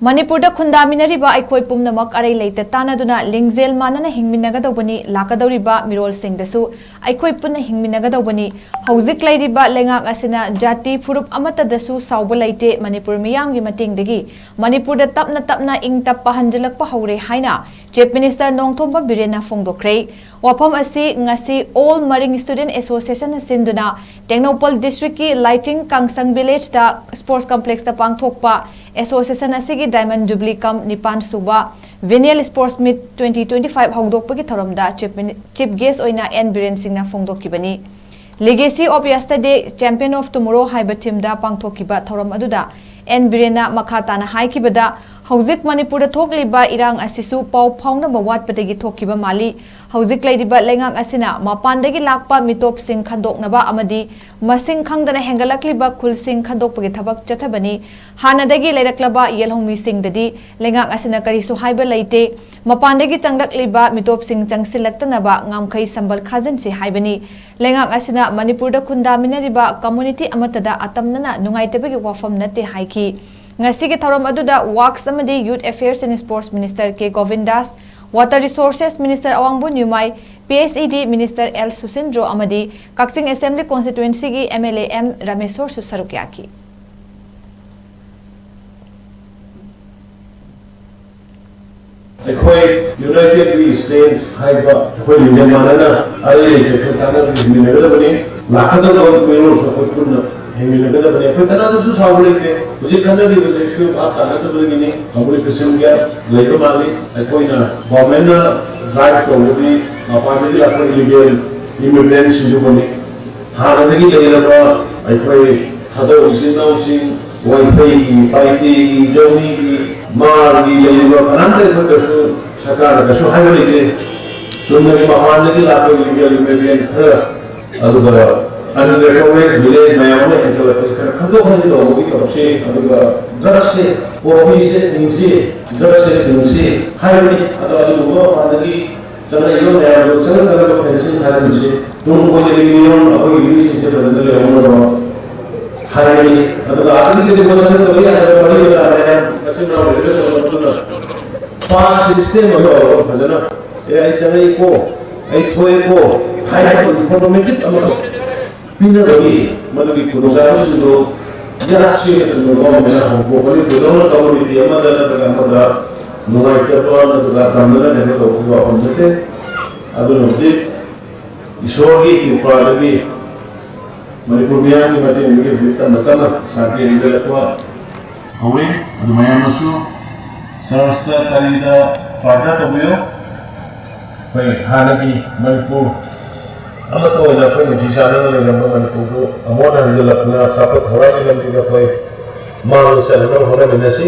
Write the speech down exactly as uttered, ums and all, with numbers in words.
ꯃꯅꯤꯄꯨꯔꯗ ꯈꯨꯟꯗꯥꯃꯤꯟꯅꯔꯤꯕ ꯑꯩꯈꯣꯏ ꯄꯨꯝꯅꯃꯛ ꯑꯔꯩ ꯂꯩꯇ ꯇꯥꯟꯅꯗꯨꯅ ꯂꯤꯡꯖꯦꯜ ꯃꯥꯟꯅꯅ ꯍꯤꯡꯃꯤꯟꯅꯒꯗꯧꯕꯅꯤ꯫ ꯂꯥꯛꯀꯗꯧꯔꯤꯕ ꯃꯤꯔꯣꯜꯁꯤꯡꯗꯁꯨ ꯑꯩꯈꯣꯏ ꯄꯨꯟꯅ ꯍꯤꯡꯃꯤꯟꯅꯒꯗꯧꯕꯅꯤ꯫ ꯍꯧꯖꯤꯛ ꯂꯩꯔꯤꯕ ꯂꯩꯉꯥꯛ ꯑꯁꯤꯅ ꯖꯥꯇꯤ ꯐꯨꯔꯨꯞ ꯑꯃꯠꯇꯗꯁꯨ ꯁꯥꯎꯕ ꯂꯩꯇꯦ꯫ ꯃꯅꯤꯄꯨꯔ ꯃꯤꯌꯥꯝꯒꯤ ꯃꯇꯦꯡꯗꯒꯤ ꯃꯅꯤꯄꯨꯔꯗ ꯇꯞꯅ ꯇꯞꯅ ꯏꯪ ꯇꯞꯄ ꯍꯟꯖꯤꯜꯂꯛꯄ ꯍꯧꯔꯦ ꯍꯥꯏꯅ Chief Minister ꯅꯣꯡꯊꯣꯝꯕꯝ ꯕꯤꯔꯦꯟꯅ ꯐꯣꯡꯗꯣꯛꯈ꯭ꯔꯦ꯫ ꯋꯥꯐꯝ ꯑꯁꯤ ꯉꯁꯤ All Mariyung Student Association ꯅ ꯁꯤꯟꯗꯨꯅ ꯇꯦꯡꯅꯧꯄꯜ district ꯀꯤ ꯂꯥꯏꯆꯤꯡ ꯀꯥꯡꯁꯪ village ꯇ sports complex ꯇ ꯄꯥꯡꯊꯣꯛꯄ association ꯑꯁꯤꯒꯤ Diamond Jubilee cum ꯅꯤꯄꯥꯟ ꯁꯨꯕ Biennial Sports Meet twenty twenty-five ꯍꯧꯗꯣꯛꯄꯒꯤ ꯊꯧꯔꯝꯗ Chief Mini-, Chief Guest ꯑꯣꯏꯅ ꯑꯦꯟ ꯕꯤꯔꯦꯟ ꯁꯤꯡꯅ ꯐꯣꯡꯗꯣꯛꯈꯤꯕꯅꯤ꯫ Legacy of Yesterday, Champion of Tomorrow ꯍꯥꯏꯕ theme ꯗ ꯄꯥꯡꯊꯣꯛꯈꯤꯕ ꯊꯧꯔꯝ ꯑꯗꯨꯗ ꯑꯦꯟ ꯕꯤꯔꯦꯟꯅ ꯃꯈꯥ ꯇꯥꯅ ꯍꯥꯏꯈꯤꯕꯗ, ꯍꯧꯖꯤꯛ ꯃꯅꯤꯄꯨꯔꯗ ꯊꯣꯛꯂꯤꯕ ꯏꯔꯥꯡ ꯑꯁꯤꯁꯨ ꯄꯥꯎ ꯐꯥꯎꯅꯕ ꯋꯥꯠꯄꯗꯒꯤ ꯊꯣꯛꯈꯤꯕ ꯃꯥꯜꯂꯤ꯫ ꯍꯧꯖꯤꯛ ꯂꯩꯔꯤꯕ ꯂꯩꯉꯥꯛ ꯑꯁꯤꯅ ꯃꯄꯥꯟꯗꯒꯤ ꯂꯥꯛꯄ ꯃꯤꯇꯣꯞꯁꯤꯡ ꯈꯟꯗꯣꯛꯅꯕ ꯑꯃꯗꯤ ꯃꯁꯤꯡ ꯈꯪꯗꯅ ꯍꯦꯟꯒꯠꯂꯛꯂꯤꯕ ꯈꯨꯜꯁꯤꯡ ꯈꯟꯗꯣꯛꯄꯒꯤ ꯊꯕꯛ ꯆꯠꯊꯕꯅꯤ꯫ ꯍꯥꯟꯅꯗꯒꯤ ꯂꯩꯔꯛꯂꯕ ꯌꯦꯜꯍꯧꯃꯤꯁꯤꯡꯗꯗꯤ ꯂꯩꯉꯥꯛ ꯑꯁꯤꯅ ꯀꯔꯤꯁꯨ ꯍꯥꯏꯕ ꯂꯩꯇꯦ꯫ ꯃꯄꯥꯟꯗꯒꯤ ꯆꯪꯂꯛꯂꯤꯕ ꯃꯤꯇꯣꯞꯁꯤꯡ ꯆꯪꯁꯤꯜꯂꯛꯇꯅꯕ ꯉꯝꯈꯩ ꯁꯝꯕꯜ ꯈꯥꯖꯤꯟꯁꯤ ꯍꯥꯏꯕꯅꯤ꯫ ꯂꯩꯉꯥꯛ ꯑꯁꯤꯅ ꯃꯅꯤꯄꯨꯔꯗ ꯈꯨꯟꯗꯥꯃꯤꯟꯅꯔꯤꯕ community ꯑꯃꯠꯇꯗ ꯑꯇꯝꯅꯅ ꯅꯨꯡꯉꯥꯏꯇꯕꯒꯤ ꯋꯥꯐꯝ ꯅꯠꯇꯦ ꯍꯥꯏꯈꯤ꯫ ꯉꯁꯤꯒꯤ ꯊꯧꯔꯝ ꯑꯗꯨꯗ Works ꯑꯃꯗꯤ Youth Affairs and Sports Minister K Govindas, Water Resources Minister ꯑꯋꯥꯡꯕꯣꯟ Newmai, P H E D Minister L Susindro ꯑꯃꯗꯤ ꯀꯛꯆꯤꯡ Assembly Constituency ꯒꯤ M L A ꯑꯦꯝ ꯔꯥꯃꯦꯁꯣꯔꯁꯨ ꯁꯔꯨꯛ ꯌꯥꯈꯤ꯫ ꯑꯩꯈꯣꯏ United We Stand ꯍꯥꯏꯕ ꯑꯩꯈꯣꯏ ꯂꯤꯡꯖꯦꯜ ꯃꯥꯟꯅꯅ ꯑꯔꯩ ꯂꯩꯇ ꯑꯩꯈꯣꯏ ꯇꯥꯟꯅꯔꯒ ꯍꯤꯡꯃꯤꯟꯅꯒꯗꯕꯅꯤ꯫ ꯂꯥꯛꯀꯗꯕ ꯃꯤꯔꯣꯜꯁꯨ ꯑꯩꯈꯣꯏ ꯄꯨꯟꯅ ꯍꯤꯡꯃꯤꯟꯅꯒꯗꯕꯅꯤ꯫ ꯑꯩꯈꯣꯏ ꯀꯅꯥꯗꯁꯨ ꯁꯥꯎꯕ ꯂꯩꯇꯦ꯫ ꯍꯧꯖꯤꯛ ꯈꯟꯅꯔꯤꯕꯁꯤꯁꯨ ꯚꯥꯞ ꯇꯥꯅꯗꯕꯗꯒꯤꯅꯤ꯫ Communication gap ꯂꯩꯕ ꯃꯥꯜꯂꯤ꯫ ꯑꯩꯈꯣꯏꯅ government ꯅ drive ꯇꯧꯕꯗꯤ ꯃꯄꯥꯟꯗꯒꯤ ꯂꯥꯛꯄ illegal immigrant ꯁꯤꯡꯗꯨꯕꯨꯅꯤ꯫ ꯍꯥꯟꯅꯗꯒꯤ ꯂꯩꯔꯕ ꯑꯩꯈꯣꯏ ꯊꯥꯗꯧ ꯏꯆꯤꯟ ꯏꯅꯥꯎꯁꯤꯡ, ꯋꯥꯏꯐꯩꯒꯤ, ꯄꯥꯏꯇꯦꯒꯤ, ꯖꯧꯃꯤꯒꯤ, ꯃꯥꯔꯒꯤ ꯂꯩꯔꯤꯕ ꯀꯅꯥꯝꯇ ꯑꯩꯈꯣꯏ ꯀꯩꯁꯨ ꯁꯔꯀꯥꯔꯅ ꯀꯩꯁꯨ ꯍꯥꯏꯕ ꯂꯩꯇꯦ꯫ ꯆꯨꯝꯅꯒꯤ ꯃꯄꯥꯟꯗꯒꯤ ꯂꯥꯛꯄ illegal immigrant ꯈꯔ, ꯑꯗꯨꯒ unrecognized village ꯃꯌꯥꯝ ꯑꯃ ꯍꯦꯟꯒꯠꯂꯛꯄꯁꯤ ꯈꯔ ꯈꯟꯗꯣꯛ ꯈꯟꯖꯤꯟ ꯇꯧꯕꯒꯤ ꯊꯕꯛꯁꯤ, ꯑꯗꯨꯒ drugs ꯁꯦ, ꯄꯣꯄꯤꯁꯦ ꯊꯤꯡꯁꯤ, drugs ꯁꯦ ꯊꯤꯡꯁꯤ ꯍꯥꯏꯕꯅꯤ꯫ ꯑꯗꯣ ꯑꯗꯨꯒꯨꯝꯕ ꯃꯄꯥꯟꯗꯒꯤ ꯆꯪꯂꯛꯏꯕ ꯃꯌꯥꯝꯗꯣ ꯆꯪꯂꯛꯇꯅꯕ fencing ꯊꯥꯖꯤꯟꯕꯁꯤ ꯇꯨꯡ ꯀꯣꯏꯅ ꯃꯤꯔꯣꯜ ꯑꯩꯈꯣꯏꯒꯤ ꯃꯤꯁꯤꯡꯁꯦ ꯐꯖꯅ ꯂꯩꯍꯧꯅꯕ ꯍꯥꯏꯕꯅꯤ꯫ ꯑꯗꯨꯒ ꯑꯗꯨꯒꯤ ꯀꯩꯗꯧꯕ ꯆꯪꯂꯛꯇꯕ ꯌꯥꯗꯕ ꯃꯔꯤ ꯃꯇꯥ ꯃꯌꯥꯝ ꯄꯥꯁ ꯁꯤꯁꯇꯦꯝ ꯑꯃ ꯇꯧꯔꯒ ꯐꯖꯅ, "ꯑꯦ, ꯑꯩ ꯆꯪꯉꯛꯏꯀꯣ, ꯑꯩ ꯊꯣꯛꯑꯦꯀꯣ" ꯍꯥꯏꯕ ꯏꯟꯐꯣꯔꯃꯦꯇꯤꯚ ꯑꯃꯈꯛ ꯄꯤꯅꯕꯒꯤ ꯃꯗꯨꯒꯤ ꯈꯨꯗꯣꯡꯆꯥꯕꯁꯤꯡꯗꯨ ꯌꯥꯠꯁꯤ ꯒꯣꯔꯃꯦꯟꯅ ꯍꯧꯗꯣꯛꯄꯅꯤ꯫ ꯀꯩꯗꯧꯅ ꯇꯧꯔꯤꯗꯤ ꯑꯃꯗ ꯅꯠꯇ꯭ꯔꯒ ꯑꯃꯗ ꯅꯨꯡꯉꯥꯏꯇꯕ ꯅꯠꯇ꯭ꯔꯒ ꯇꯝꯗꯅ ꯀꯩꯅꯣ ꯇꯧꯕꯒꯤ ꯋꯥꯐꯝ ꯅꯠꯇꯦ꯫ ꯑꯗꯨꯅ ꯍꯧꯖꯤꯛ ꯏꯁꯣꯔꯒꯤ ꯀ꯭ꯔꯤꯄꯥꯗꯒꯤ ꯃꯅꯤꯄꯨꯔ ꯃꯤꯌꯥꯝꯒꯤ ꯃꯇꯦꯡꯗꯒꯤ ꯍꯧꯖꯤꯛ ꯇꯞꯅ ꯇꯞꯅ ꯁꯥꯟꯇꯤ ꯍꯦꯟꯒꯠꯂꯛꯄ ꯍꯧꯔꯦ꯫ ꯑꯗꯨ ꯃꯌꯥꯝꯅꯁꯨ ꯆꯔꯆꯇ ꯀꯔꯤꯗ ꯄ꯭ꯔꯥꯔꯊꯅꯥ ꯇꯧꯕꯤꯌꯨ꯫ ꯑꯩꯈꯣꯏ ꯍꯥꯟꯅꯒꯤ ꯃꯅꯤꯄꯨꯔ ꯑꯃꯠꯇ ꯑꯣꯏꯅ ꯑꯩꯈꯣꯏ ꯅꯨꯡꯁꯤ ꯆꯥꯟꯅꯅ ꯂꯩꯔꯝꯕ ꯃꯅꯤꯄꯨꯔꯗꯨ ꯑꯃꯨꯛ ꯍꯟꯅ ꯍꯟꯖꯤꯜꯂꯛꯇꯨꯅ ꯆꯥꯎꯈꯠ ꯊꯧꯔꯥꯡꯒꯤ ꯂꯝꯕꯤꯗ ꯑꯩꯈꯣꯏ ꯃꯥꯡꯗ ꯆꯠꯅꯅꯕ ꯍꯣꯠꯅꯃꯤꯟꯅꯁꯤ꯫